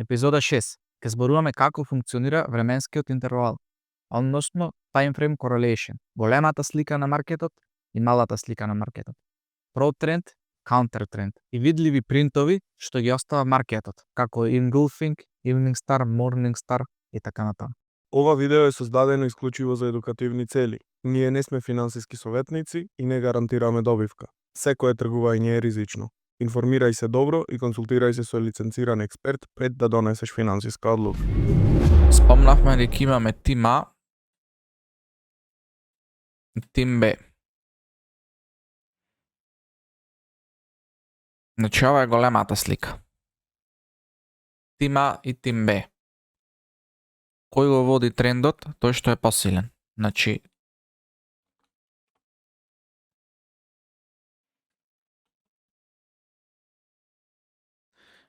Епизода 6. Ке зборуваме како функционира временскиот интервал, односно time frame correlation, големата слика на маркетот и малата слика на маркетот. Pro тренд, counter тренд и видливи принтови што ги остава маркетот, како engulfing, evening star, morning star и така натаму. Ова видео е создадено исклучиво за едукативни цели. Ние не сме финансиски советници и не гарантираме добивка. Секое тргување е ризично. Информирај се добро и консултирај се со лиценциран експерт пред да донесеш финансиска одлука. Спомнавме дека имаме тим А и тим Б. Значи ова е големата слика. Тим А и тим Б. Кој го води трендот, тој што е посилен. Значи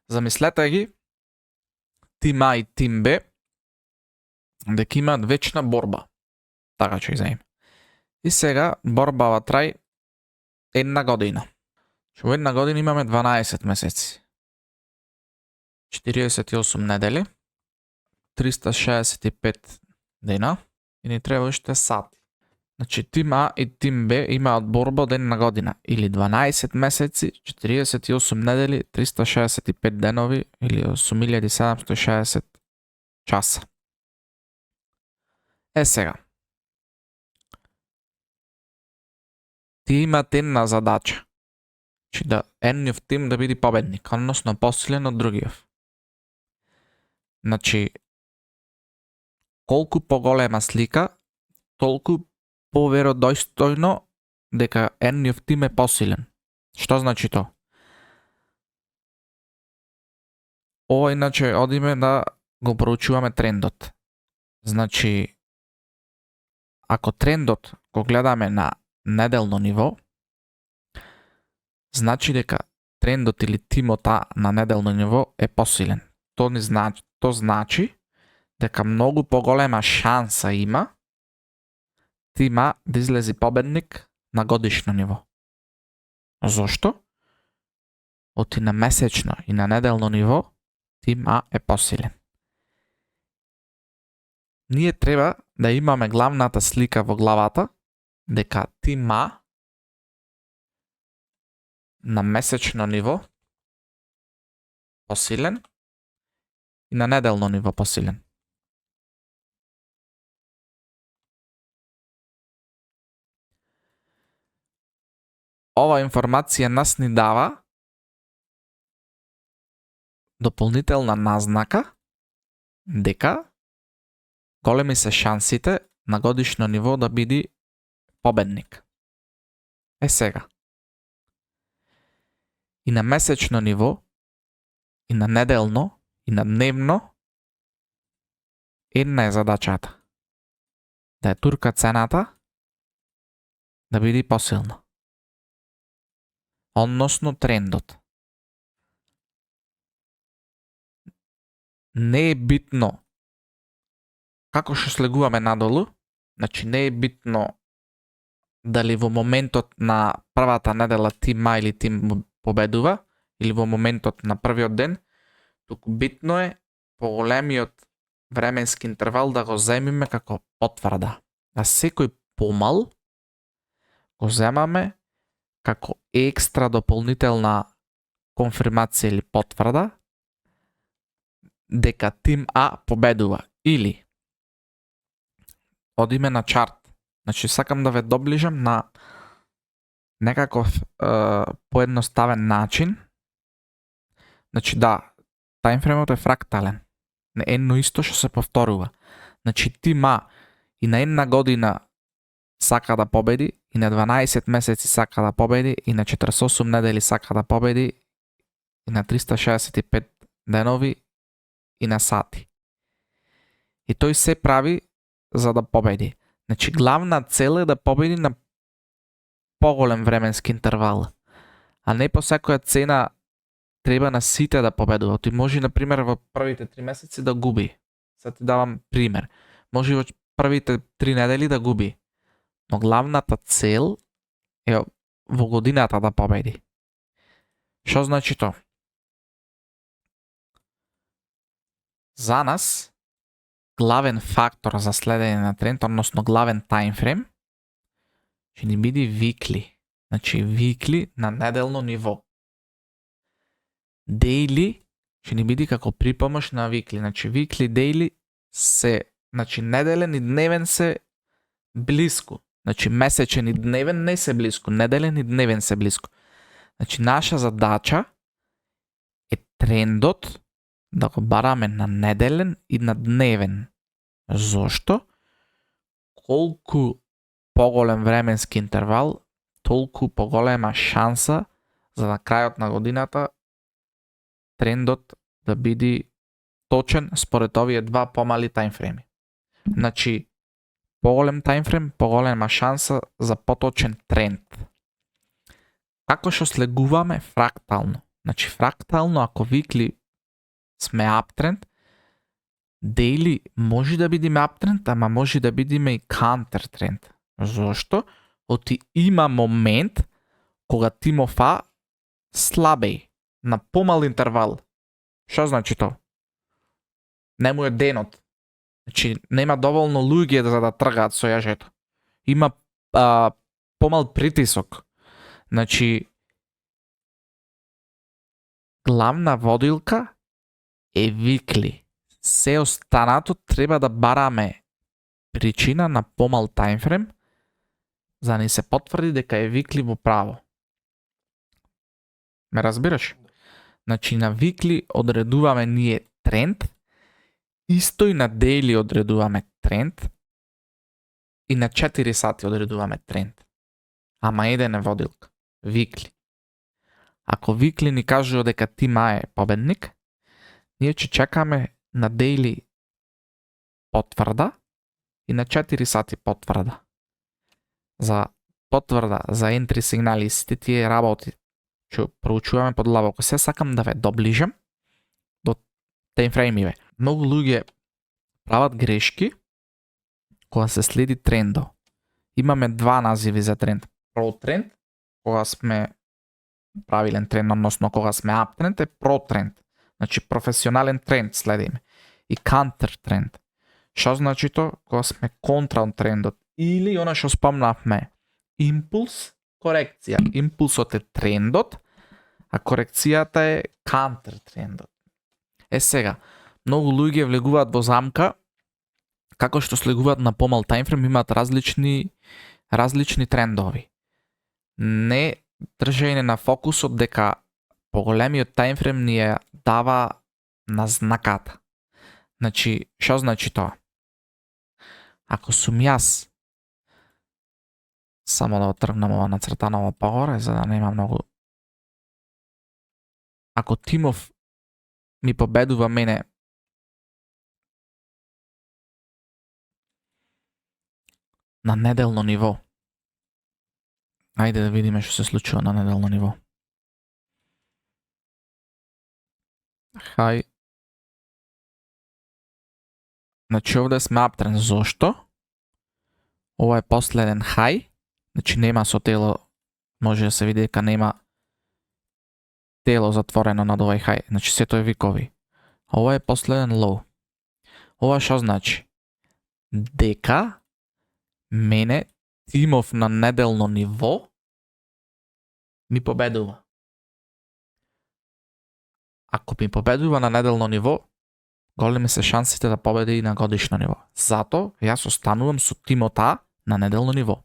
замислете ги тим А и тим Б дека имаат вечна борба. Така ќе изаим. И сега борбава трај една година. Во една година имаме 12 месеци. 48 недели, 365 дена и ни треба уште сати. Значи тим А и тим Б имаат борба од една година или 12 месеци, 48 недели, 365 денови или 8760 часа. Сега. Ти имат една задача. Че да едниот тим да биде победник, односно посилен од другиот. Значи, колку поголема слика, толку поверодостојно дека едниот тим е посилен. Што значи тоа? Ова иначе одиме да го проучуваме трендот. Значи, ако трендот го гледаме на неделно ниво, значи дека трендот или тимот А на неделно ниво е посилен. Тоа значи дека многу поголема шанса има тим А да излезе победник на годишно ниво. Зошто? Оти на месечно и на неделно ниво тим А е посилен. Ние треба да имаме главната слика во главата дека тим А на месечно ниво посилен и на неделно ниво посилен. Ова информација нас ни дава дополнителна назнака дека големи се шансите на годишно ниво да биде победник. Сега. И на месечно ниво, и на неделно, и на дневно, една е задачата. Да е турка цената да биде посилна. Односно трендот. Не е битно како што слегуваме надолу, значи не е битно дали во моментот на првата недела тим А или тим Б победува, или во моментот на првиот ден, туку битно е поголемиот временски интервал да го земиме како потврда. А секој помал го земаме како екстра дополнителна конфирмација или потврда дека тим А победува. Или одиме на чарт. Значи сакам да ве доближам на некаков поедноставен начин. Значи да, таймфреймот е фрактален. Не едно исто што се повторува. Значи тим А и на една година сака да победи, и на 12 месеци сака да победи, и на 48 недели сака да победи, и на 365 денови, и на сати. И тој се прави за да победи. Значи главна цел е да победи на поголем временски интервал. А не по секоја цена треба на сите да победува. Тој може, например, во првите 3 месеци да губи. Сега ти давам пример. Може во првите 3 недели да губи. Но главната цел е во годината да победи. Што значи тоа? За нас главен фактор за следење на тренд, односно главен таймфрейм, ќе ни биде weekly. Значи weekly на неделно ниво. Daily ќе ни биде како припомош на weekly. Значи weekly, daily се, значи неделен и дневен се блиску. Значи месечен и дневен не се блиску, неделен и дневен се блиску. Значи наша задача е трендот да го бараме на неделен и на дневен. Зошто? Колку поголем временски интервал, толку поголема шанса за на крајот на годината трендот да биде точен според овие два помали таймфрейми. Значи, поголем таймфрейм, поголема шанса за поточен тренд. Како што слегуваме фрактално? Значи, фрактално, ако weekly сме uptrend, daily може да бидеме uptrend, ама може да бидеме и counter тренд. Зошто? Оти има момент кога тимофа слабеј, на помал интервал. Што значи тоа? Не му е денот. Значи, нема доволно луѓе за да тргаат со јажето. Има помал притисок. Значи, главна водилка е weekly. Се останато треба да бараме причина на помал таймфрейм за да ни се потврди дека е weekly во право. Ме разбираш? Значи на weekly одредуваме ние тренд, исто и на daily одредуваме тренд и на 4 сати одредуваме тренд. Ама еден е водилка. Weekly. Ако weekly ни кажува дека тима е победник, ние ќе чекаме на daily потврда и на 4 сати потврда. За потврда, за entry сигнали и сите тие работи ќе проучуваме подлабоко. Се сакам да ве доближам до таймфреймиве. Многу луѓе прават грешки кога се следи трендо. Имаме два називи за тренд. Pro тренд, кога сме правилен тренд, односно кога сме uptrend, е pro тренд. Значи професионален тренд следиме. И counter тренд. Што значи тоа? Кога сме контра од трендот. Или она што спомнавме, импулс, корекција. Импулсот е трендот, а корекцијата е counter трендот. Е сега, многу луѓе влегуваат во замка, како што слегуваат на помал таймфрейм, имаат различни трендови. Не држање на фокусот дека поголемиот таймфрейм ни ја дава на знаката. Значи, што значи тоа? Ако сум јас, само да отргнам ова нацртаново погоре, за да нема многу. Ако тимов ми победува мене на неделно ниво, ајде да видиме што се случува на неделно ниво. Хај. Значи овде сме uptrend. Зошто? Ова е последен хај. Значи нема со тело, може да се види дека нема тело затворено над овој хај. Значи сето е викови. Ова е последен low. Ова што значи? Дека мене тимов на неделно ниво ми победува. Ако ми победува на неделно ниво, големи се шансите да победи и на годишно ниво. Зато јас останувам со тимот А на неделно ниво.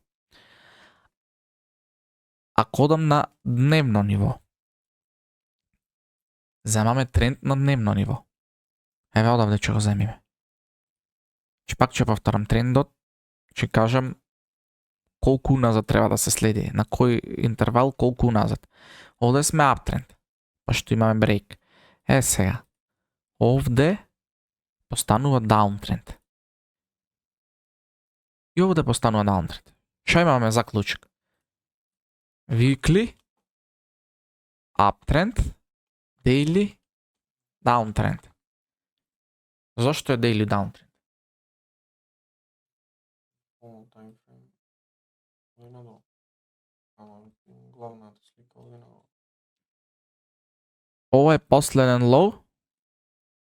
Ако одам на дневно ниво, земаме тренд на дневно ниво. Еве одавде ќе го земиме. Пак ќе повторам трендот, ќе кажам колку уназад треба да се следи, на кој интервал колку уназад. Овде сме uptrend, па што имаме брейк. Е сега, овде постанува downtrend. И овде постанува downtrend. Што имаме заклучок? Weekly, uptrend, daily, downtrend. Зошто е daily downtrend? Ова е последен low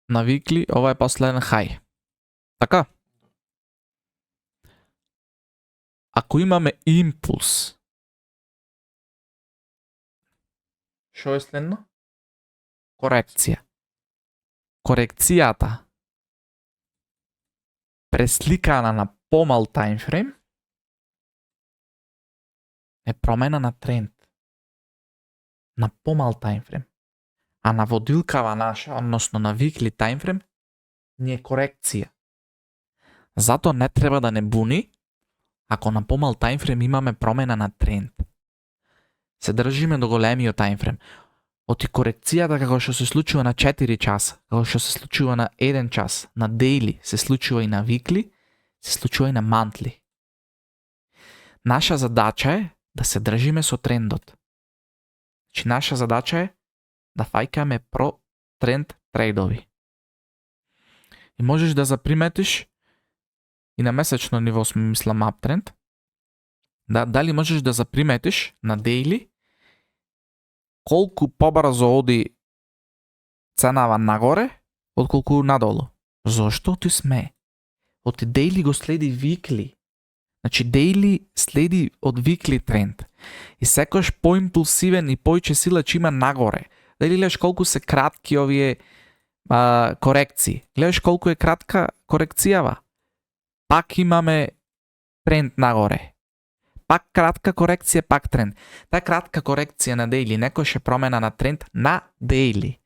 навикли, ова е последен хај. Така? Ако имаме импулс, што е следно? Корекција. Корекцијата пресликана на помал таймфрейм е промена на тренд. На помал таймфрейм. А на водилкава наша, односно на викли таймфрейм, ни е корекција. Зато не треба да не буни ако на помал таймфрейм имаме промена на тренд. Се држиме до големиот таймфрейм. Оти корекцијата како што се случува на 4 часа, како што се случува на 1 час, на дейли, се случува и на викли, се случува и на мантли. Наша задача е да се држиме со трендот. Значи, наша задача е да фаќаме тренд трейдови. И можеш да заприметиш и на месечно ниво сме мислам аптренд. Дали можеш да заприметиш на дейли колку побрзо оди ценава нагоре отколку надолу. Зошто ти сме? Оти дейли го следи викли. Значи дейли следи од викли тренд. И секојаш поимпулсивен и поиќе силач има нагоре. Дали гледаш колку се кратки овие корекции. Гледаш колку е кратка корекцијава. Пак имаме тренд нагоре. Пак кратка корекција, пак тренд. Таа кратка корекција на дейли некојаш е промена на тренд на дейли.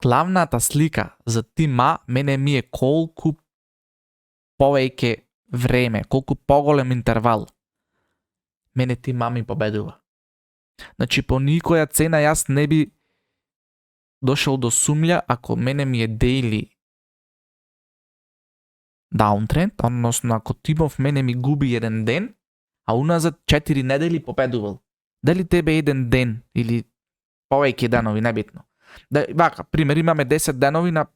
Главната слика за тима мене ми е колку повеќе време, колку поголем интервал. Мене тима ми победува. Значи по никоја цена јас не би дошол до сумља ако мене ми е дейли даунтренд, односно ако тимов мене ми губи еден ден, а уназад 4 недели победувал. Дали тебе еден ден или повеќе денови, небитно. Вака, пример, имаме 10 денови на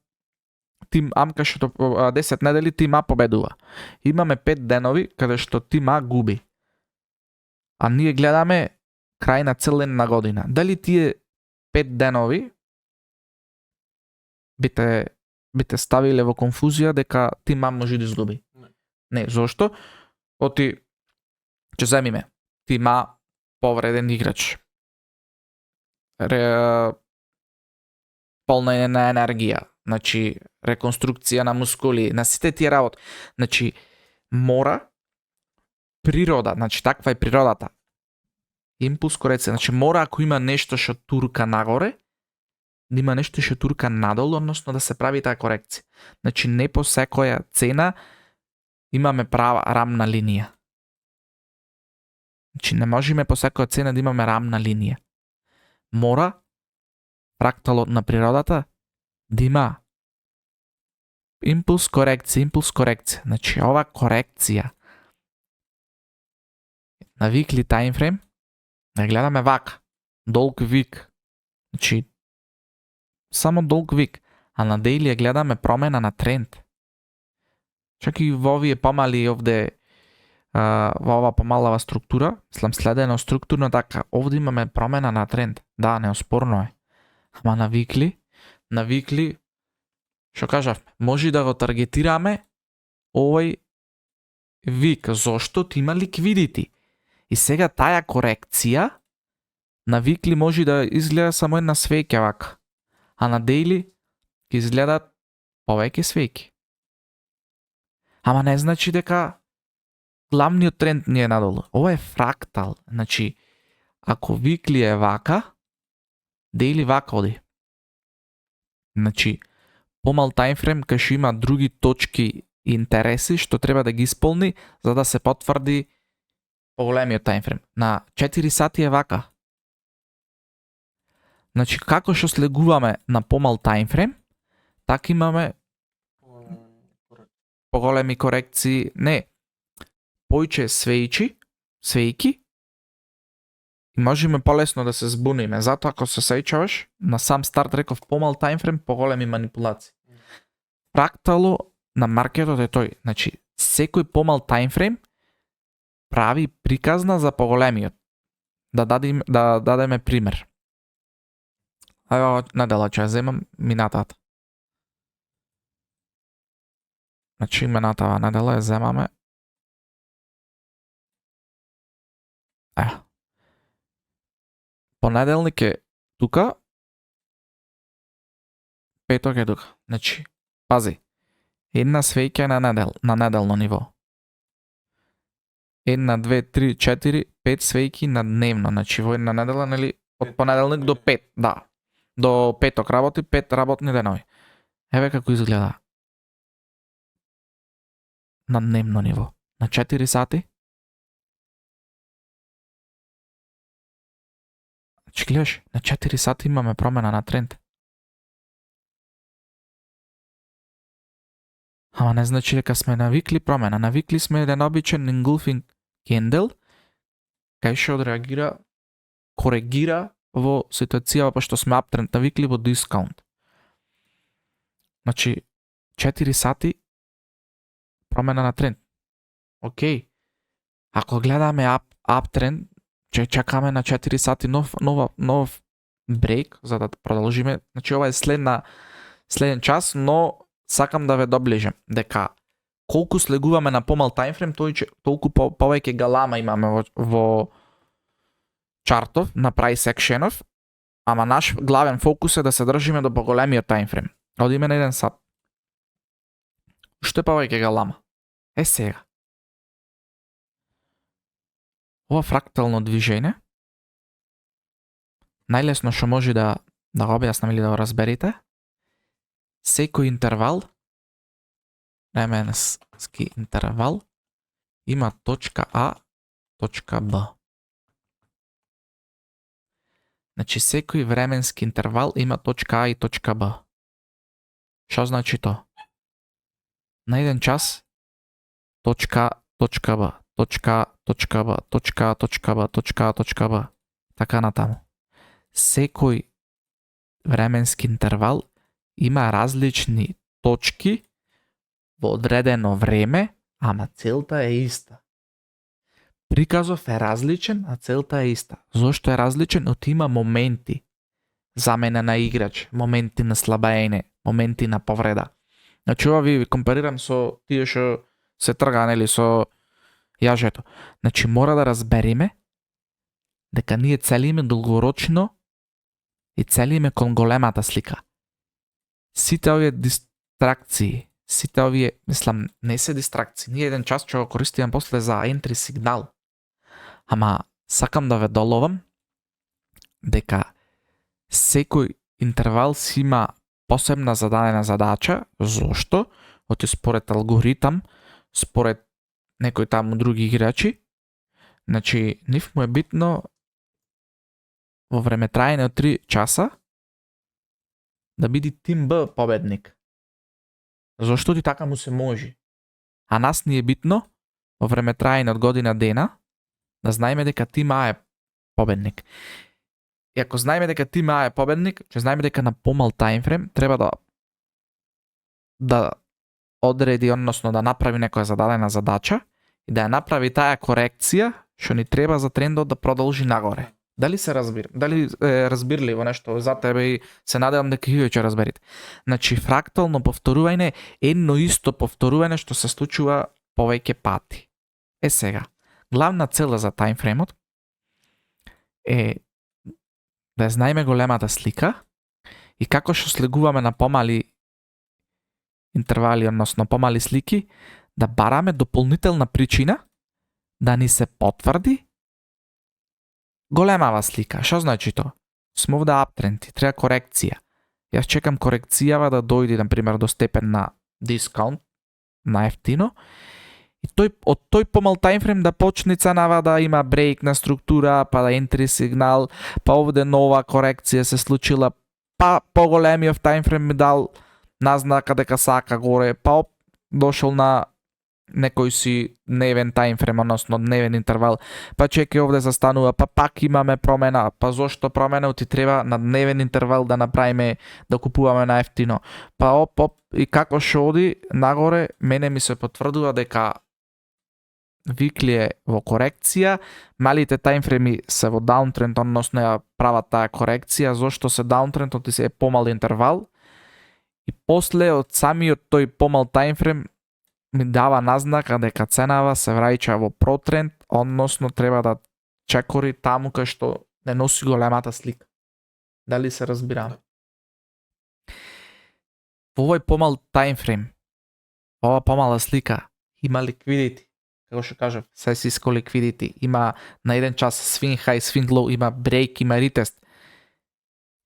тим Амка што 10 недели тим А победува. Имаме 5 денови каде што тим А губи. А ние гледаме крај на цел ден на година. Дали тие 5 денови бите ставиле во конфузија дека тим А може да изгуби? Не, зошто? Оти ќе земиме тим А повреден играч. Полна на енергија, значи реконструкција на мускули, на сите тие работи. Значи мора природа, значи таква е природата. Импулс корекција, значи мора ако има нешто што турка нагоре, да има нешто што турка надолу, односно да се прави таа корекција. Значи не по секоја цена имаме права рамна линија. Значи не можеме по секоја цена да имаме рамна линија. Мора фракталот на природата да има импулс корекција. Значи ова корекција на викли таймфрейм не гледаме вака, долг вик. Значи само долг вик, а на дейли ја гледаме промена на тренд. Чак и во овие помали овде во ова помалава структура, следено структурно така, овде имаме промена на тренд. Да, неоспорно е. Ама на викли, што кажав, може да го таргетираме овој вик, зошто ти има ликвидити. И сега таа корекција на викли може да изгледа само една свеќа вака, а на дейли ќе изгледат повеќе свеќи. Ама не значи дека главниот тренд ни е надолу. Ова е фрактал. Значи, ако викли е вака, дейли вака оди. Значи, помал таймфрейм кај што има други точки и интереси што треба да ги исполни за да се потврди поголемиот таймфрейм. На 4 сати е вака. Значи, како што слегуваме на помал таймфрейм, така имаме поголеми корекции, не, поиќе свејки, и можеме полесно да се збуниме. Затоа ако се сеќаваш, на сам старт реков помал таймфрейм, поголеми манипулации. Фрактало на маркетот е тој. Значи, секој помал таймфрейм прави приказна за поголемиот. Да дадеме пример. Ајо, надела ќе ја земам минатата. Значи именатава недела ја земаме. Понеделник е тука, петок е тука. Значи, пази, една свеќа на неделно ниво. 1, 2, 3, 4, 5 свејки на дневно. Значи во една недела, нели, од понеделник до 5, да. До петок работи 5 работни денови. Еве како изгледа на дневно ниво. На 4 сати. Значи гледаш, на 4 сати имаме промена на тренд. Ама не значи дека сме навикли промена. Навикли сме еден обичен engulfing candle, кај што одреагира, коригира во ситуација пошто сме uptrend, навикли во дискаунт. Значи, 4 сати промена на тренд. Океј. Ако гледаме uptrend, че чекаме на 4 сати нов брейк за да продолжиме. Значи ова е следен час, но сакам да ве доближам дека колку слегуваме на помал таймфрейм, толку повеќе галама имаме во чартов на price actionов, ама наш главен фокус е да се држиме до поголемиот таймфрейм. Одиме на 1 сат. Што е повеќе галама? Е сега. Ова фрактално движење, најлесно што може да го објаснам или да го разберете, секој интервал, временски интервал, има точка А, точка Б. Значи секој временски интервал има точка А и точка Б. Што значи тоа? На еден час точка Б, точка Б, точка Б, точка Б, така натаму. Секој временски интервал има различни точки во одредено време, ама целта е иста. Приказов е различен, а целта е иста. Зошто е различен? Оти има моменти замена на играч, моменти на слабење, моменти на повреда. Значи ова ви компарирам со тие што се трга, нели, со јажето. Значи мора да разбериме дека ние целиме долгорочно и целиме кон големата слика. Сите овие дистракции, сите овие, мислам, не се дистракции. Ние еден час ќе го користиме после за entry сигнал. Ама сакам да ве доловам дека секој интервал си има посебна зададена задача. Зошто? Оти според алгоритам, според некои таму други играчи. Значи, нив му е битно во време траење од 3 часа да биде тим Б победник. Зошто ти така му се може? А нас ни е битно во време траење од година дена да знаеме дека тим А е победник. И ако знаеме дека тим А е победник, ќе знаеме дека на помал таймфрейм треба да одреди, односно да направи некоја зададена задача и да ја направи таа корекција што ни треба за трендот да продолжи нагоре. Дали се разбира? Дали е разбирливо нешто за тебе и се надевам дека и вие ќе разберете. Значи фрактално повторување е едно исто повторување што се случува повеќе пати. Е сега, главна цела за таймфреймот е да знаеме големата слика и како што слегуваме на помали интервали, односно помали слики, да бараме дополнителна причина да ни се потврди големава слика. Што значи тоа? Сме овде uptrend, треба корекција. Јас чекам корекцијава да дојде, например, до степен на дискаунт, на ефтино, и од тој помал таймфрейм да почне ценава да има брейк на структура, па да entry сигнал, па овде нова корекција се случила, па поголемиот таймфрейм ми дал назнака дека сака горе, па дошол на некој си дневен таймфрейм, односно дневен интервал, па чеки овде застанува, па пак имаме промена, па зошто промена, ти треба на дневен интервал да направиме, да купуваме на ефтино. Па оп, и како шо оди нагоре, мене ми се потврдува дека виклие во корекција, малите таймфрейми се во даунтренд, односно ја прават таа корекција, зошто се даунтренд, оти се е помал интервал, и после од самиот тој помал таймфрейм ми дава назнака дека ценава се враќа во протренд, односно треба да чекори таму кај што не носи големата слика. Дали се разбираме? Во овој помал таймфрейм, ова помала слика, има liquidity, како што кажав, сесиско liquidity, има на еден час swing high, swing low, има break, има retest.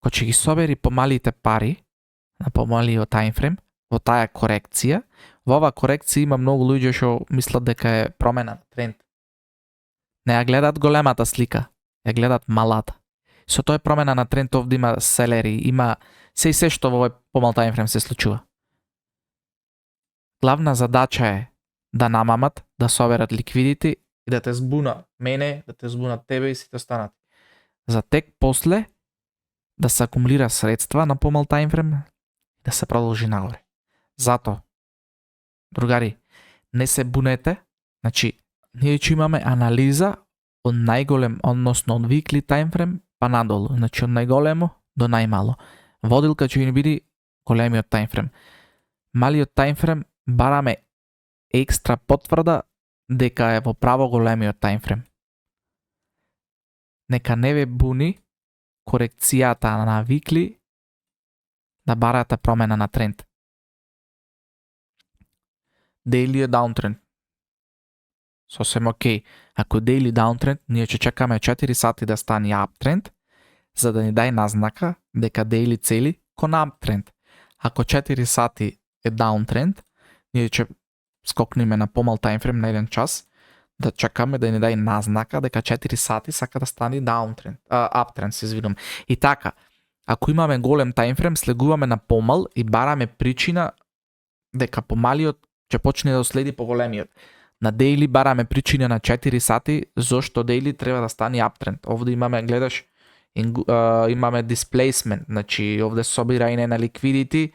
Кога ќе ги собери помалите пари на помалиот таймфрейм, во таа корекција, во оваа корекција има многу луѓе што мислат дека е промена на тренд. Не ја гледат големата слика, ја гледат малата. Со тоа е промена на тренд, овде има селери, има се и се што во овој помал таймфрейм се случува. Главна задача е да намамат, да соберат ликвидити и да те збуна мене, да те збунат тебе и сите останати. За тек после да се акумулира средства на помал таймфрейм и да се продолжи нагоре. Зато, другари, не се бунете, значи, ние ќе имаме анализа од најголем, односно од weekly таймфрейм па надолу, значи од најголемо до најмало. Водилка ќе ни биде големиот таймфрейм. Малиот таймфрейм бараме екстра потврда дека е во право големиот таймфрейм. Нека не ве буни корекцијата на weekly да барате промена на тренд. Daily е downtrend. Сосем окей. Ако е daily downtrend, ние ќе чекаме 4 сати да стане uptrend, за да ни дај назнака дека daily цели кон uptrend. Ако 4 сати е downtrend, ние ќе скокнеме на помал таймфрейм на 1 час, да чекаме да ни дај назнака дека 4 сати сака да стане downtrend, uptrend, се извинувам. И така, ако имаме голем таймфрейм, слегуваме на помал и бараме причина дека помалиот ќе почне да следи по големиот. На daily бараме причина на 4 сати зошто daily треба да стане uptrend. Овде имаме, гледаш, имаме displacement, значи овде собирање на liquidity,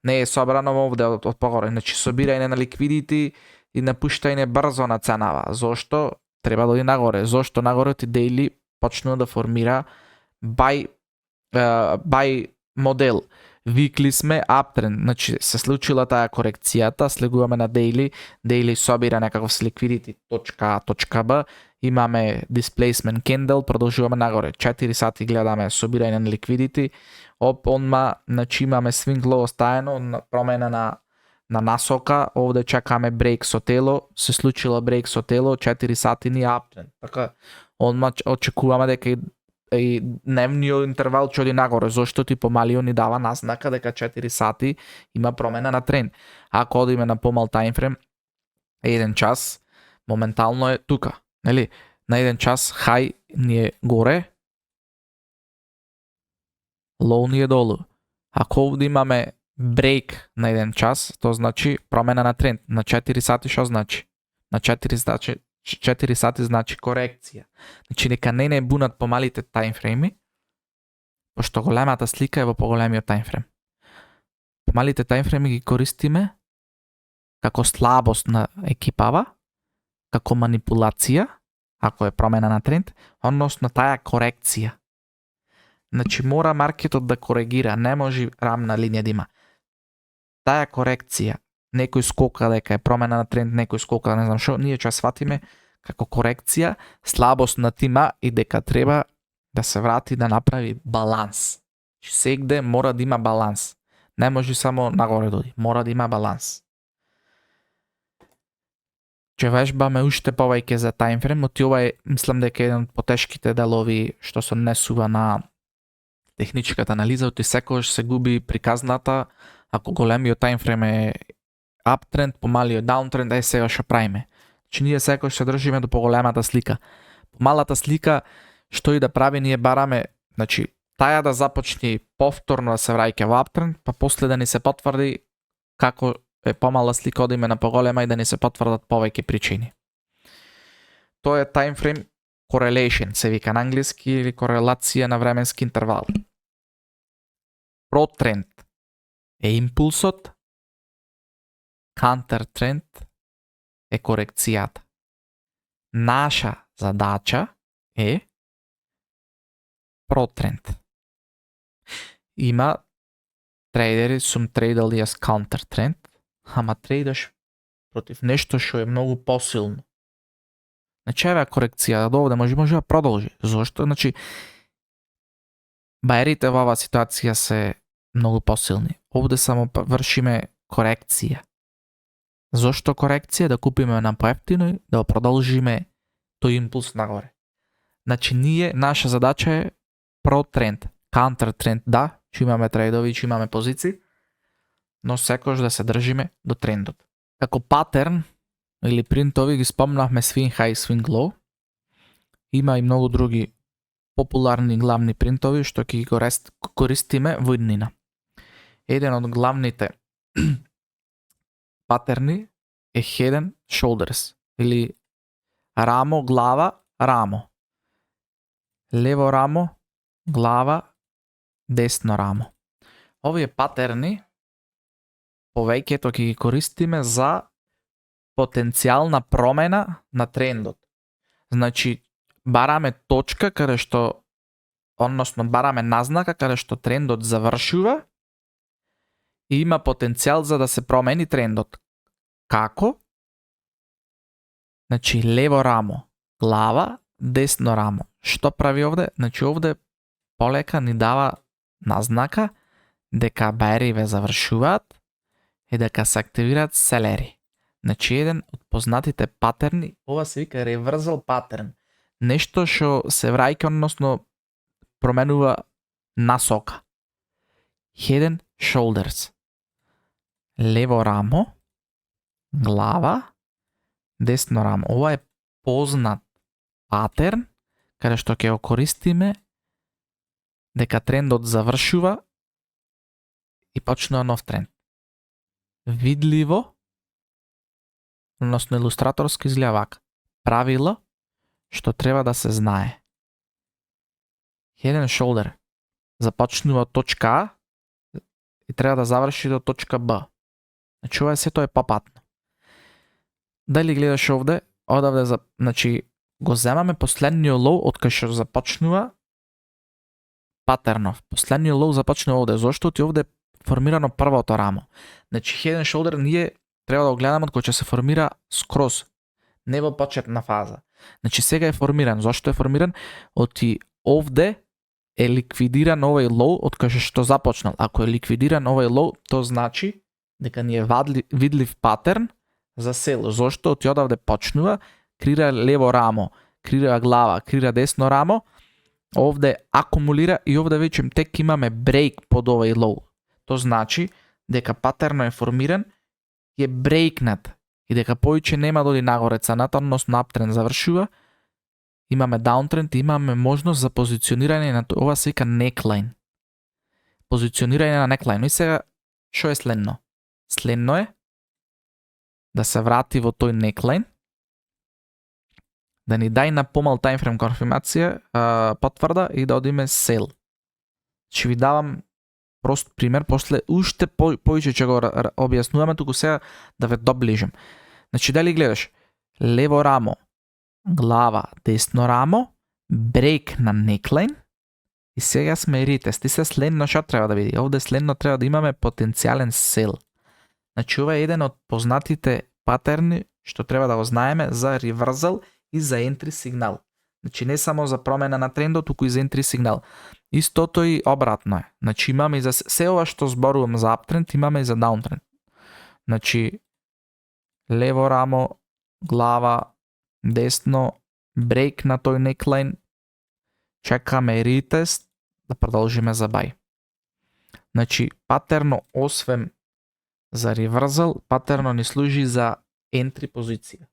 не е собрано овде од погоре, значи собирање на liquidity и напуштање брзо на ценава. Зошто? Треба да оди нагоре. Зошто нагоре ти daily почнува да формира buy модел. Weekly сме uptrend, значи се случила таа корекцијата, слегуваме на daily собира некаков liquidity точка А, точка Б, имаме displacement candle, продолжуваме нагоре. 4 сати гледаме собирање на liquidity, онма, значи имаме swing low остаено, промена на насока, овде чекаме брейк со тело, се случила брейк со тело, 4 сати ни uptrend. Така, онма очекуваме дека и дневниот интервал ќе оди нагоре, зашто ти помалио ни дава назнака дека 4 сати има промена на тренд. Ако одиме на помал таймфрейм, 1 час, моментално е тука, нели? На 1 час хай ни е горе, лоу ни е долу. Ако овде имаме брейк на 1 час, тоа значи промена на тренд. На 4 сати што значи? На 4 сати значи корекција. Значи нека не бунат помалите таймфрейми, пошто големата слика е во поголемиот таймфрейм. Помалите таймфрейми ги користиме како слабост на екипава, како манипулација, ако е промена на тренд, односно таа корекција. Значи мора маркетот да коригира, не може рамна линија да има. Таа корекција, некој скока дека е промена на тренд, некој скока не знам што, ние ќе сватиме како корекција, слабост на тима и дека треба да се врати да направи баланс. Сегде мора да има баланс. Не може само нагоре доди, мора да има баланс. Ќе вежбаме уште повеќе за таймфреймот и ова е, мислам дека е еден од потешките делови што се однесува на техничката анализа, оти секогаш се губи приказната, ако големиот таймфрейм е uptrend, помалиот downtrend, сега што правиме. Че ние секогаш се држиме до поголемата слика. Помалата слика, што и да прави, ние бараме, значи, таја да започне повторно да се враќа во uptrend, па после да ни се потврди како е помала слика, одиме на поголема и да ни се потврдат повеќе причини. Тоа е time frame correlation, се вика на англиски, или корелација на временски интервал. Протренд е импулсот, countertrend е корекцијата. Наша задача е протренд. Има трейдери, сум трейдали as countertrend, ама трейдаш против нешто што е многу посилно. Значи, еве корекција, до овде може да продолжи. Зошто? Значи, баерите во оваа ситуација се многу посилни. Овде само вршиме корекција. Зошто корекција? Да купиме на поевтино и да продолжиме тој импулс нагоре. Значи, наша задача е про-тренд. Counter-тренд, да, че имаме трейдови, че имаме позиции, но секојаш да се држиме до трендот. Како патерн или принтови ги спомнавме swing high, swing low. Има и многу други популарни главни принтови што ќе ги користиме во иднина. Еден од главните патерни е head and shoulders или рамо, глава, рамо. Лево рамо, глава, десно рамо. Овие патерни повеќето ќе ги користиме за потенцијална промена на трендот. Значи, бараме точка каде што, односно бараме назнака каде што трендот завршува и има потенцијал за да се промени трендот. Како? Значи, лево рамо, глава, десно рамо. Што прави овде? Значи, овде полека ни дава назнака дека баериве завршуваат и дека се активираат селери. Значи, еден од познатите патерни, ова се вика reversal патерн. Нешто што се враќа, односно променува насока. Head and shoulders. Лево рамо, глава, десно рамо. Ова е познат патерн, каде што ќе го користиме дека трендот завршува и почнува нов тренд. Видливо, односно илустраторски изгледа вака. Правило што треба да се знае. Head and shoulder започнува од точка А и треба да заврши до точка Б. Значи, ова сето е попатно. Дали гледаш овде, одавде, значи, го земаме последниот лоу од кај што започнува патернов. Последниот лоу започнува овде. Зошто? Ти овде формирано првото рамо. Значи, head and shoulder ние треба да го гледаме од кој ќе се формира скроз, не во почетна фаза. Значи, сега е формиран. Зошто е формиран? Оти овде е ликвидиран овој лоу од кај што започнал. Ако е ликвидиран овој лоу, то значи дека ни е видлив патерн за сел. Зошто? Оти одавде почнува, крира лево рамо, крира глава, крира десно рамо, овде акумулира и овде веќе тек имаме брейк под овој лоу. То значи дека патерно е формиран и е брейкнат и дека повеќе нема да оди нагоре цената, односно аптренд завршува, имаме даунтренд и имаме можност за позиционирање на ова се вика неклайн. Позиционирање на неклайн. И сега што е следно? Следно е да се врати во тој неклайн, да ни дај на помал таймфрейм конфирмација, потврда и да одиме сел. Ќе ви давам прост пример, после уште повеќе ќе го објаснуваме, туку сега да ве доближам. Значи, дали гледаш лево рамо, глава, десно рамо, брейк на неклайн и сега сме ритест. И се следно што треба да види? Овде следно треба да имаме потенцијален сел. Значи, ова е еден од познатите патерни што треба да го знаеме за reversal и за entry сигнал. Значи, не само за промена на трендот, туку и за entry сигнал. Истото и обратно е. Значи, имаме и за се ова што зборувам за аптренд, имаме и за даунтренд. Значи, лево рамо, глава, десно, брейк на тој неклайн, чекаме ритест, да продолжиме за бај. Значи, патерно, освен за reversal, патерно ни служи за entry позиција.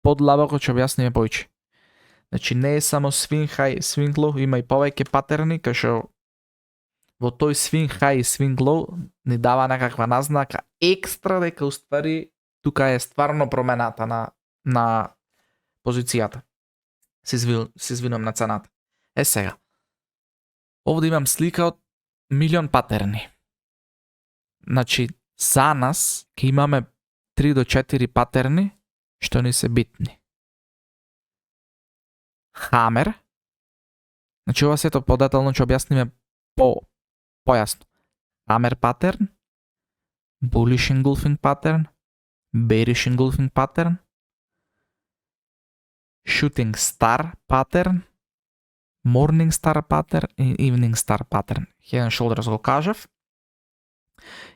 Подлабоко ќе објасниме повеќе. Значи, не е само swing high, swing low, има и повеќе патерни, кај што во тој swing high и swing low ни дава некаква назнака екстра дека уствари тука е стварно промената на позицијата. Се извинувам на цената. Е сега. Овде имам слика од милион патерни. Значи, за нас ќе имаме 3 до 4 патерни што ни се битни. Хамер. Значи, ова сето подетално ќе објасниме појасно. Хамер патерн, bullish engulfing патерн, bearish engulfing pattern, shooting star pattern, morning star pattern и evening star pattern. Head and shoulders го кажав.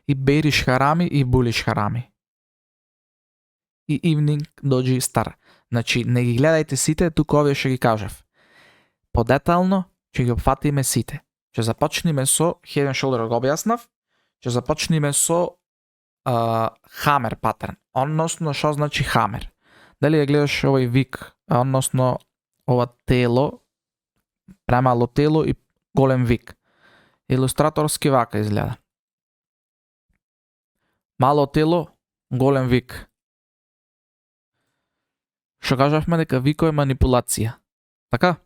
И bearish harami и bullish harami. И evening doji star. Значи, не ги гледајте сите, туку овие што ги кажав. Подетално ќе ги опфатиме сите. Ќе започнеме со head and shoulder го објаснав. Ќе започнеме со hammer паттерн. Односно, што значи hammer? Дали ја гледаш овој вик, односно ова тело, премало тело и голем вик. Илустраторски вака изгледа. Мало тело, голем вик. Што кажавме дека вико е манипулација. Така?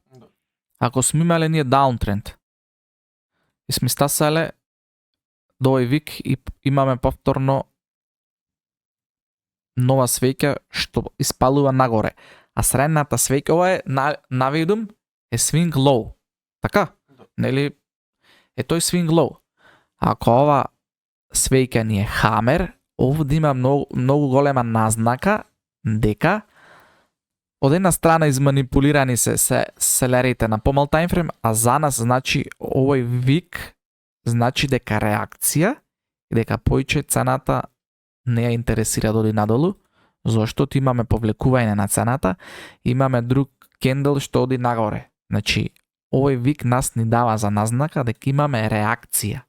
Ако сме имале ние даунтренд и сме стасале до овој вик и имаме повторно нова свеќа што испалува нагоре. А средната свеќа, ова е навидум е swing low. Така? Нели? Е тој swing low. Ако ова свеќа ни е хамер, овде има многу голема назнака дека од една страна изманипулирани се селерите на помал таймфрейм, а за нас значи овој вик значи дека реакција и дека поиќе цената не ја интересира доди надолу, зашто имаме повлекување на цената, имаме друг кендл што оди нагоре. Значи, овој вик нас ни дава за назнака дека имаме реакција.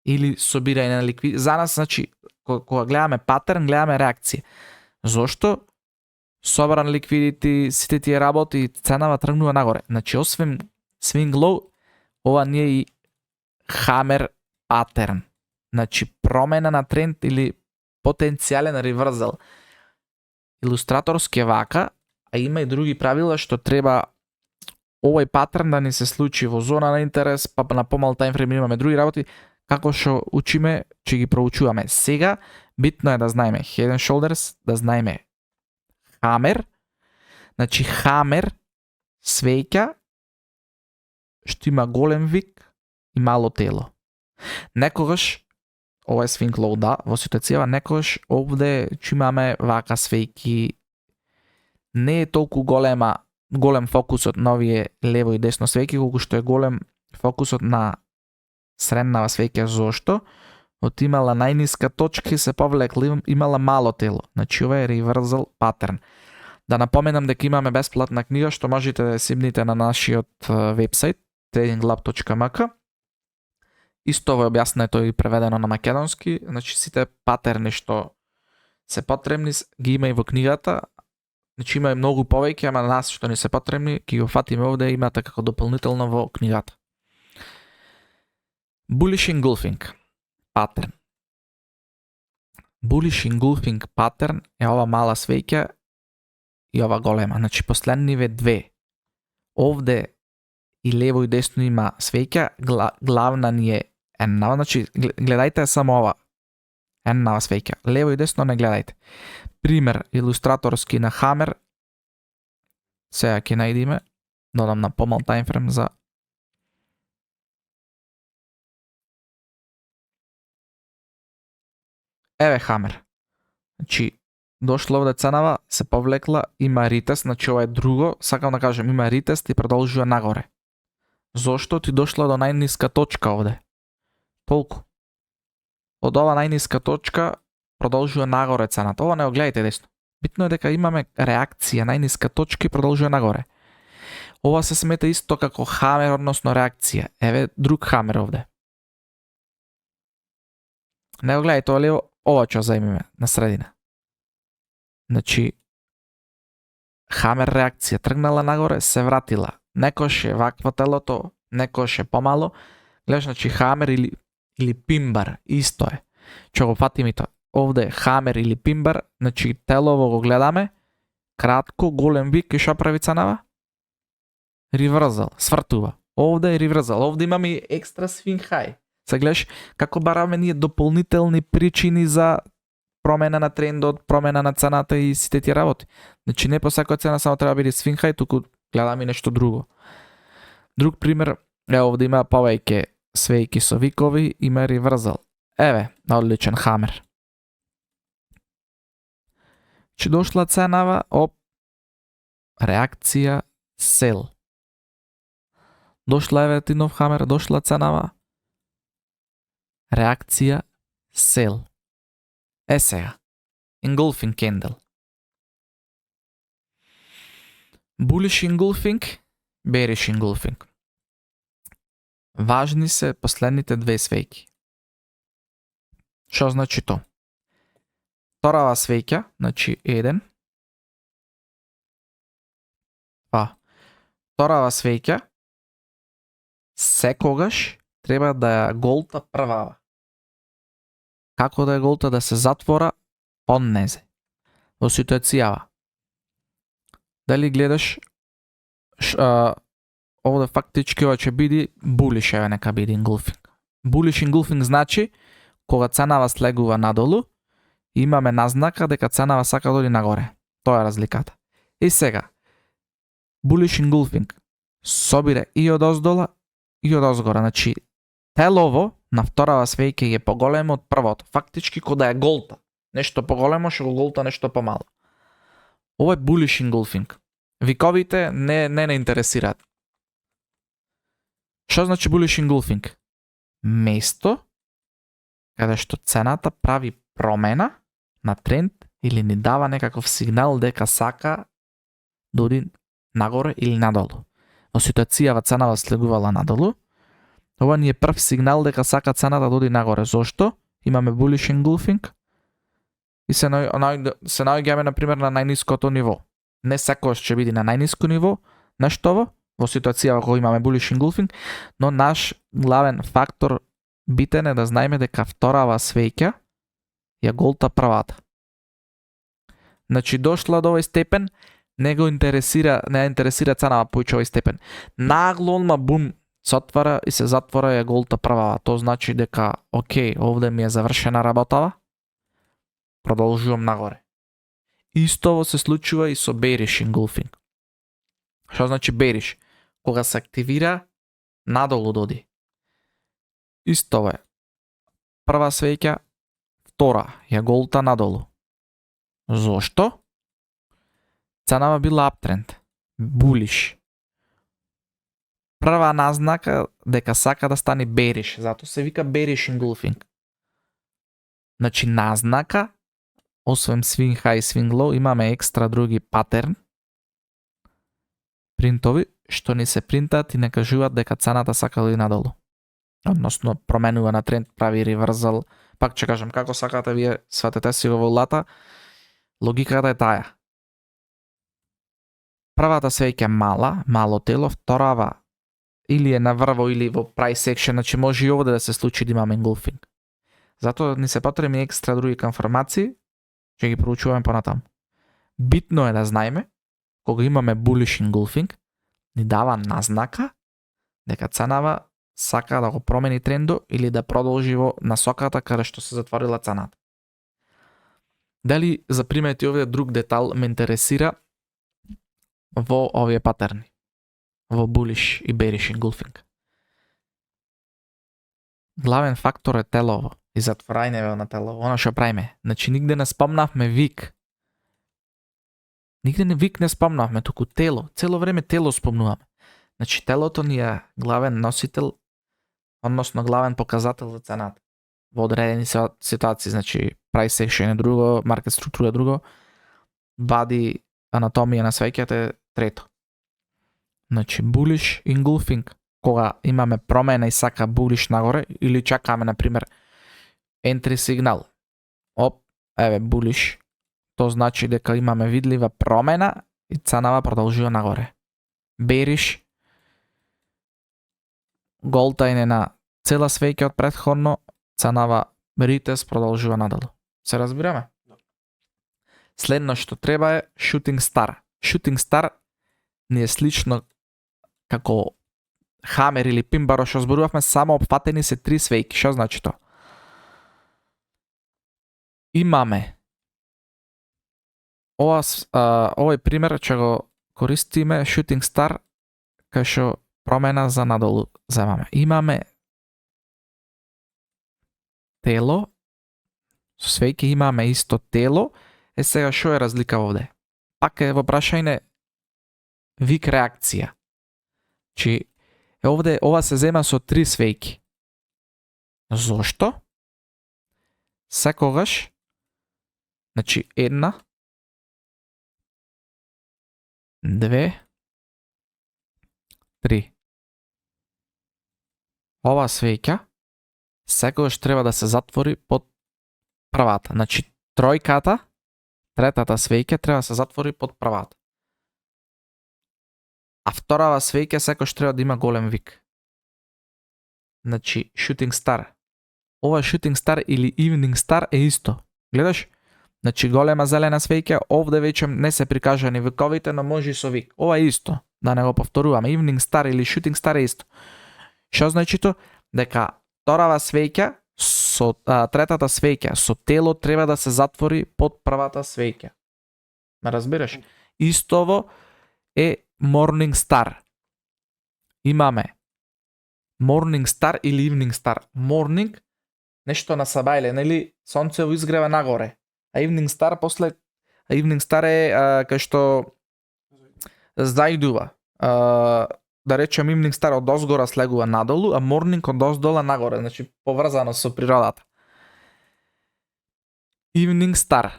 Или собирање на ликвид. За нас, значи, кога гледаме паттерн, гледаме реакција. Зошто? Собран ликвидити, сите тие работи, ценава тргнува нагоре. Значи, освен swing low, ова не е и hammer паттерн. Значи, промена на тренд или потенцијален реврзал. Илустраторски вака, а има и други правила што треба овој паттерн да ни се случи во зона на интерес, па на помал таймфрейм имаме други работи, како што учиме, ќе ги проучуваме. Сега, битно е да знаеме head and shoulders, да знаеме hammer, значи hammer свеќа што има голем вик и мало тело. Некогаш, ова е swing low, да, во ситуацијава, некогаш овде ќе имаме вака свејки, не е толку голем фокусот на овие лево и десно свејки, колку што е голем фокусот на среднава свеќа, зошто? Од имала најниска точка и се повлекла, имала мало тело. Значи ова е reversal паттерн. Да напоменам дека имаме бесплатна книга што можете да симните на нашиот вебсайт tradinglab.mk. Исто во објаснето и преведено на македонски, значи сите патерни што се потребни ги има и во книгата. Значи има и многу повеќе, ама нас што ни се потребни, ќе го фатиме овде, имате како дополнително во книгата. Bullish engulfing паттерн. Bullish engulfing паттерн е ова мала свеќа и ова голема. Значи последниве две. Овде и лево и десно има свеќа, главна ни е една, значи гледајте само ова. Една свеќа. Лево и десно не гледајте. Пример илустраторски на хамер. Сега ќе најдиме, додам на помал таймфрейм за еве хамер. Значи дошла овде ценава, се повлекла, има ритест, значи ова е друго, сакам да кажем, има ритест и продолжува нагоре. Зошто ти дошла до најниска точка овде? Толку. Од ова најниска точка продолжува нагоре цената. Ова не го гледајте десно. Битно е дека имаме реакција, најниска точка и продолжува нагоре. Ова се смета исто како хамер, односно реакција. Еве друг хамер овде. Не го гледајте ова лево, ова ќе зајмиме на средина. Значи, хамер реакција, тргнала нагоре, се вратила. Некош е вакво телото, некош е помало. Гледаш, значи хамер или пимбар, исто е. Ќе го фатиме тоа. Овде хамер или пимбар, значи телово го гледаме, кратко, голем вик и што прави ценава? Реврзал, свртува. Овде е реврзал, овде имаме и екстра swing high. Се гледаш како бараме ние дополнителни причини за промена на трендот, промена на цената и сите тие работи. Значи не по секоја цена само треба биде swing high, туку гледаме нешто друго. Друг пример, овде има повеќе свејки со викови, има реврзал. Еве, одличен хамер. Че дошла ценава, реакција sell. Дошла еве тинов хамер, дошла ценава, реакција sell. Сега. Engulfing candle. Bullish engulfing, bearish engulfing. Важни се последните две свејки. Што значи то? Вторава свеќа, значи 1. Вторава свеќа секогаш треба да ја голта првава. Како да ја голта, да се затвора понезе. Во ситуацијава. Дали гледаш овде фактички ова ќе биде bullish, еве нека биде engulfing. Bullish engulfing значи кога ценава слегува надолу, имаме назнака дека ценава сака да оди нагоре. Тоа е разликата. И сега, bullish engulfing собира и од оздола и од озгора. Значи, телово на вторава свејка е поголемо од првото. Фактички кога да е голта. Нешто поголемо што го голта нешто помало. Ова е bullish engulfing. Виковите не интересираат. Што значи bullish engulfing? Место каде што цената прави промена на тренд или ни дава некаков сигнал дека сака да оди нагоре или надолу. Во ситуацијава ценава слегувала надолу, ова ни е прв сигнал дека сака цената да оди нагоре. Зошто? Имаме bullish engulfing и се наоѓаме на пример на најниското ниво. Не секогаш ќе биде на најниско ниво, нештово, во ситуацијава кога имаме bullish engulfing, но наш главен фактор битен е да знаеме дека вторава свеќа ја голта првата. Значи дошла до овој степен, не интересира ценава поиќе овој степен. Нагло онма бум се отвара и се затвора ја голта првава. Тоа значи дека окей, овде ми е завршена работава. Продолжувам нагоре. Истово се случува и со bearish engulfing. Што значи bearish? Кога се активира надолу доди. Истово е. Прва свеќа, втора ја голта надолу. Зошто? Ценава била uptrend, bullish. Прва назнака дека сака да стане bearish, затоа се вика bearish engulfing. Значи назнака, освен swing high, swing low, имаме екстра други патерн, принтови, што ни се принтат и не кажуваат дека цената сака да иде надолу. Односно, променува на тренд, прави реврзал. Пак ќе кажам, како сакате вие, сватете си го во лата, логиката е таја. Првата свеќа мало тело, вторава или е наврво или во price section, значи може и овде да се случи да имаме engulfing. Затоа ни се потребни екстра други информации, ќе ги проучуваме понатаму. Битно е да знаеме, кога имаме bullish engulfing, ни дава назнака дека ценава сака да го промени трендо или да продолжи во насоката каде што се затворила цената. Дали запримети овде друг детал ме интересира во овие патерни, во bullish и bearish engulfing. Главен фактор е телово и затворање на телово, она што правиме. Значи нигде не спомнавме вик. Нигде не вик не спомнавме, туку тело. Цело време тело спомнуваме. Значи телото ни е главен носител, односно главен показател за цената. Во одредени ситуации, значи price action е друго, market структура е друго, body анатомија на свеќата е трето. Значи bullish engulfing, кога имаме промена и сака bullish нагоре, или чакаме, например, entry сигнал. Еве bullish. Тоа значи дека имаме видлива промена и ценава продолжува нагоре. Bearish, голтајне на цела свеќа од претходно, ценава ретест, продолжува надолу. Се разбираме? Следно што треба е shooting star. Shooting star не е слично како хамер или пимбаро што зборувавме, само опфатени се три свејки. Што значи тоа? Имаме овој пример ќе го користиме shooting star кај што промена за надолу земаме. Имаме тело, со свејки имаме исто тело, Сега што е разлика овде? Пак е во прашање вик реакција. Чи овде ова се зема со 3 свејки. Зошто? Секогаш, значи 1, 2, 3. Ова свеќа секогаш треба да се затвори под првата. Значи тројката, третата свеќа треба да се затвори под првата. А вторава свеќа секогаш треба да има голем вик. Значи shooting star. Ова shooting star или evening star е исто. Гледаш? Значи голема зелена свеќа, овде веќе не се прикажани виковите, но може и со вик. Ова е исто. Да не го повторуваме. Evening star или shooting star е исто. Што значи то? Дека вторава свеќа со третата свеќа со тело треба да се затвори под првата свеќа. Ме разбираш? Истово е morning star. Имаме morning star или evening star. Morning нешто на сабајле, нели сонцево изгрева нагоре. А evening star после evening star е кај што заидува. Да речем evening star од озгора слегува надолу, а morning од оздола нагоре, значи поврзано со природата. Evening star.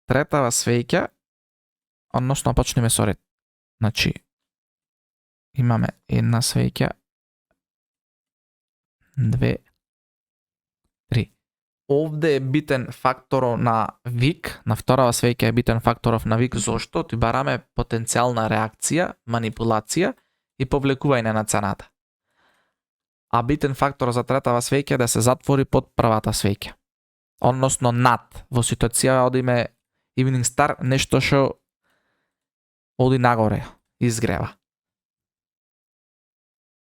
Третава свеќа, односно почнеме со ред. Значи имаме една свеќа, 2, 3. Овде е битен факторот на вик, на вторава свеќа е битен факторов на вик, зошто ти бараме потенцијална реакција, манипулација и повлекување на цената. А битен фактор за третава свеќа е да се затвори под првата свеќа. Односно над, во ситуација одиме evening star, нешто што оди нагоре, изгрева.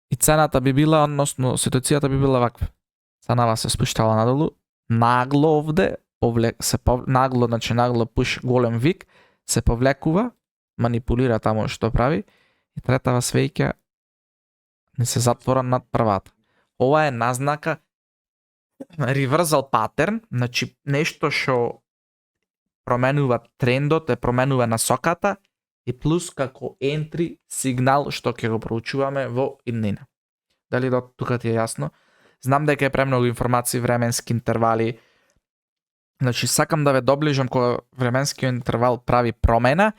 И цената би била, односно ситуацијата би била ваква. Ценава се спуштала надолу, нагло овде, нагло, значи нагло пуш голем вик, се повлекува, манипулира таму што прави, и третава свеќа не се затвора над првата. Ова е назнака reversal pattern, значи нешто што променува трендот, променува насоката, и плюс како entry сигнал што ќе го проучуваме во иднина. Дали до тука ти е јасно? Знам дека е премногу информации, временски интервали. Значи сакам да ве доближам кога временскиот интервал прави промена,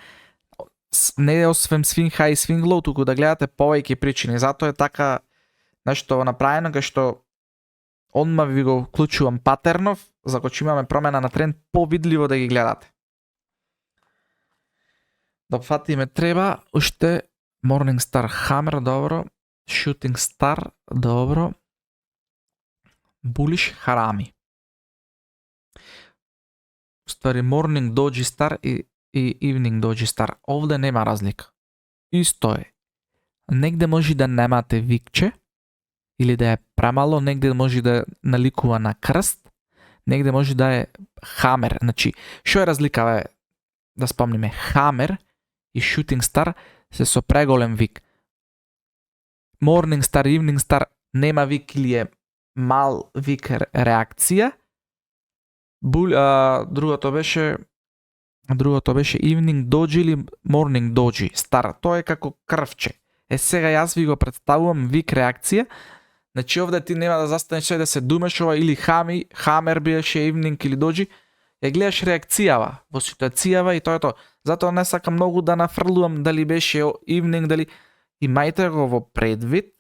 не е освен swing high и swing low, туку да гледате повеќе причини. Затоа е така нешто направено кај што одма ви го вклучувам патернов, за кога имаме промена на тренд, повидливо да ги гледате. Да фатиме треба уште Morning Star Hammer, добро, Shooting Star, добро, Bullish Harami. Ствари Morning Doji Star и Evening Doji Star. Овде нема разлика. Исто е. Негде може да немате викче, или да е премало, негде може да наликува на крст, негде може да е хамер. Значи, што е разлика, бе? Да спомниме, хамер и Shooting Star се со преголем вик. Morning Star и Evening Star нема вик или е мал вик реакција. Другото беше Evening Doji или Morning Doji Star. Тоа е како крвче. Сега јас ви го представувам вик реакција. Значи овде ти нема да застанеш да се думеш ова или хамер беше Evening или Doji. Ја гледаш реакцијава во ситуацијава и тоа е тоа. Затоа не сакам многу да нафрлувам дали беше Evening, дали имајте го во предвид.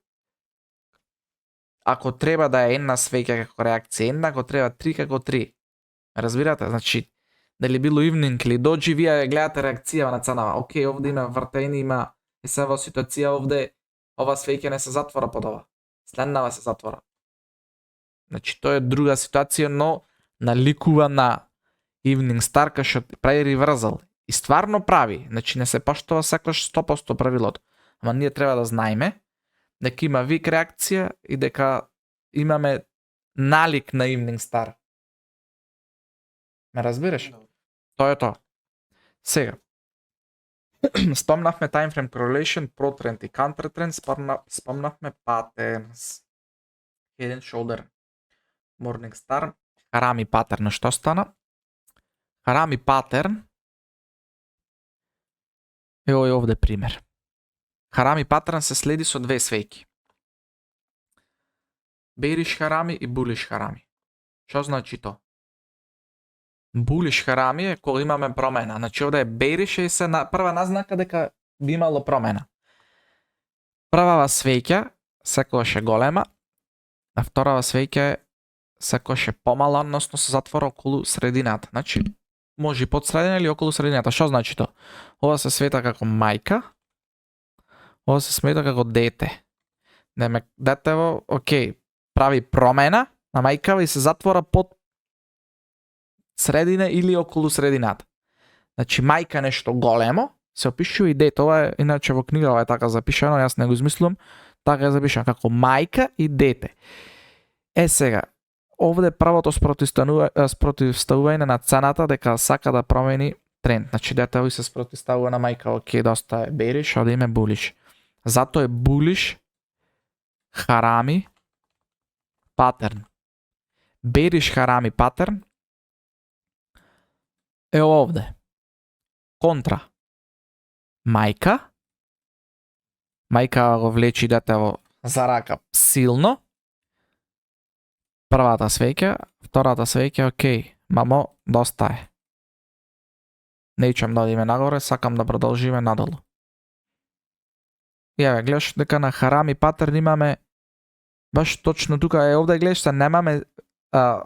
Ако треба да е една свеќа како реакција, една, ако треба 3 како 3. Разбирате? Значи, дали било Evening или Doji, вие гледате реакцијава на ценава. Океј, овде има вртење, има и се во ситуација овде ова свеќа не се затвора под ова. Следнава се затвора. Значи, тоа е друга ситуација, но наликува на Evening Star кај што прави reversal. И стварно прави. Значи, не се поштова сакаш 100% правилото. Ама ние треба да знаеме дека има вик реакција и дека имаме налик на Evening Star. Ме разбираш? Тоа е тоа. Сега. Спомнавме time frame correlation, pro trend и counter trend, спомнавме patterns. Head and shoulder, Morning Star, Харами патерн што стана? Харами патерн ево е овде пример. Харами патерн се следи со две свеќи. Bearish харами и bullish харами. Што значи то? Bullish харами е кога имаме промена. Значи овде е bearish и се прва назнака дека би имало промена. Првава свеќа секогаш е голема, а вторава свеќа е секогаш е помала, односно се затвора околу средината. Значи може и под средина или околу средината. Што значи то? Ова се света како мајка, ова се смета како дете. Детево, окей, прави промена на мајкава и се затвора под средина или околу средината. Значи мајка нешто големо, се опишува и дете. Ова е, иначе во книгава е така запишано, јас не го измислувам, така е запишано како мајка и дете. Сега, овде правото спротивставување на цената дека сака да промени тренд. Значи детево се спротивставува на мајка, окей, доста е bearish, оде име bullish. Зато е bullish харами патерн. Bearish харами патерн е овде. Контра. Мајка го влечи детево за рака силно. Првата свеќа, втората свеќа, окей, мамо, доста е. Неќам да одиме нагоре, сакам да продолжиме надолу. Ја гледаш дека на харами патерн имаме баш точно тука е овде гледаш се немаме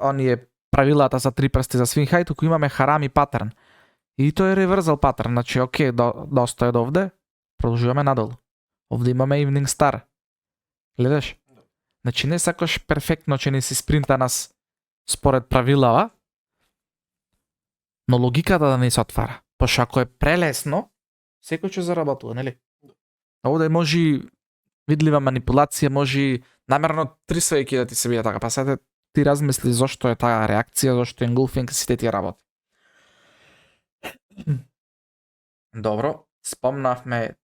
оние правилата за три прсти за свин хај, туку имаме харами патерн. И тој е реверзал патерн, значи окей, доста е до овде, продолжуваме надолу. Овде имаме evening star. Гледаш? Значи не сакаш перфектно че не си спринта нас според правилава, но логиката да не се отвара. Пошто ако е прелесно, секој ќе заработува, нели? Овде може видлива манипулација, може намерно три свеќи да ти се биде така. Па сега ти размисли зошто е таа реакција, зошто engulfing сите тие работи. Добро, спомнавме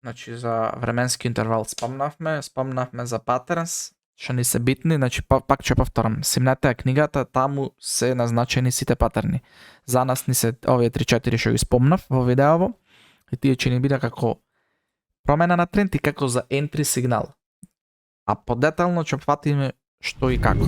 значи за временски интервал спомнавме за патернс, што ни се битни, значи пак ќе повторам. Симнете книгата, таму се назначени сите патерни. За нас ни се овие 3-4 што ги спомнав во видеово, и тие ќе ни биде како промена на тренд и како за entry сигнал. А подетално ќе фатиме што и како.